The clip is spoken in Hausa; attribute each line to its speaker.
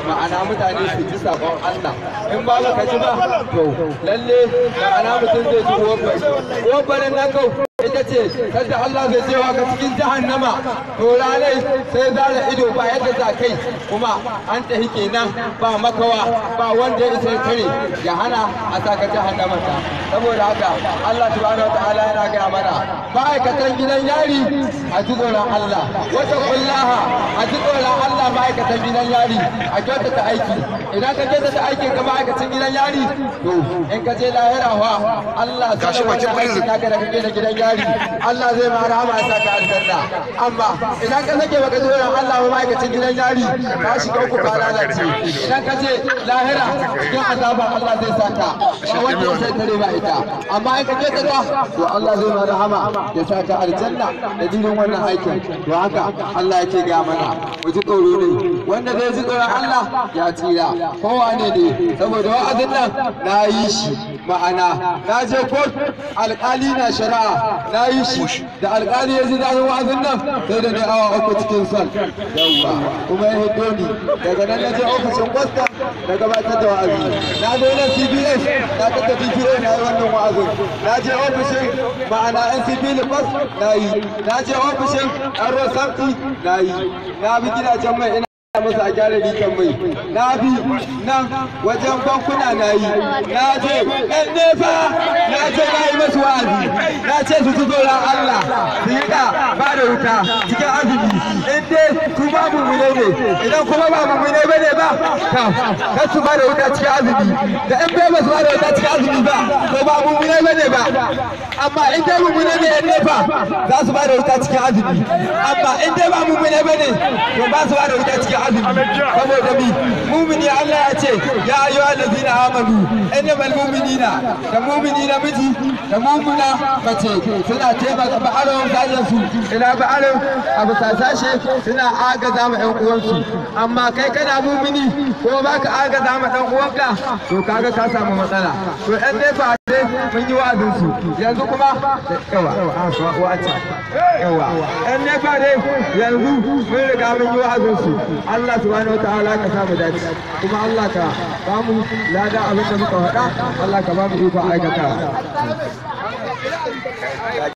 Speaker 1: Ma'ana mutane su ji sakon Allah. In ba ka ji ba, to lalle ma'ana mutum zai ji uwar barin nan kau ita ce sadda Allah zai jewa ka cikin jahannama. To ranai sai zara ido ba yadda za kai, kuma an tahi kenan, ba makawa, ba wanda ya isa kare ya hana a saka jahannama ta. Saboda haka Allah subhanahu wataala yana gaya mana, ma'aikatan gidan yari a ji tsoron Allah, wata kullaha a ji tsoron Allah. Ma'aikatan gidan yari a kyautata aiki. Idan ka kyautata aikin ka, ma'aikacin gidan yari, to in ka je lahira wa Allah
Speaker 2: Gashi bakin prison.
Speaker 1: naka da kake da gidan yari, Allah zai ma rahama ya saka aljanna. Amma idan ka sake baka ji tsoron Allah ba, ma'aikacin gidan yari, ka shiga uku, ka lalace. Idan ka je lahira, cikin azaban Allah zai saka, ba wanda sai tare ba ita. Amma in ka kyautata, to Allah zai ma rahama ya saka aljanna da jirin wannan aikin. To haka Allah yake ga mana mu ji tsoro ne. Wanda zai ji tsoron Allah ya tsira, kowane ne. Saboda wa'azin nan na yi shi, ma'ana na je kotu, alƙali na shari'a, na yi shi da alƙali ya ji daɗin wa'azin nan, sai da ne awa 3 cikin cell, yawwa, kuma ya hiddo ni. Daga nan na je ofishin kwastam na gabatar da wa'azi. Na zo nan CBS na tatta DPO, na yi wannan wa'azin. Na je ofishin ma'ana NCP Lagos na yi. Na je ofishin Aro Safety na yi. Na bi gidajen mai, ina masa a gyara likan mai. Na bi nan wajen bankuna na yi. Na je ɗan NEPA, na je na yi masu wa'azi, na ce su ji tsoron Allah, su yi da ba da wuta cikin azumi in dai su ba mummune ne. Idan kuma ba mummune ba ne ba, kar su ba da wuta cikin azumi. Da in bai ba su ba da wuta cikin azumi ba, to ba mummune ba ne ba. Amma in dai mummune ne, yan NEPA za su ba da wuta cikin azumi. Amma in dai ba mummune ba ne, to ba su ba da wuta cikin azumi. Saboda bi mumini, Allah ya ce: ya ayyuhal ladzina amanu innamal mu'minina, da mumini namiji da mumuna mace suna taimaka ba'aron sashen su ila ba'aron abu sashe, suna agaza ma ƴan uwansu. Amma kai kana mumini ko baka agaza ma ɗan uwanka, to kaga ka samu matsala. To ɗan NEPA dai mun yi wa'azin su. Yanzu kuma yawa wa'azi yawa ɗan NEPA dai yanzu mun riga mun yi wa'azin su. Allah subhanahu wa ta'ala ka samu dace, kuma Allah ka ba mu lada abin da muka faɗa, Allah ka ba mu ikon aikatawa.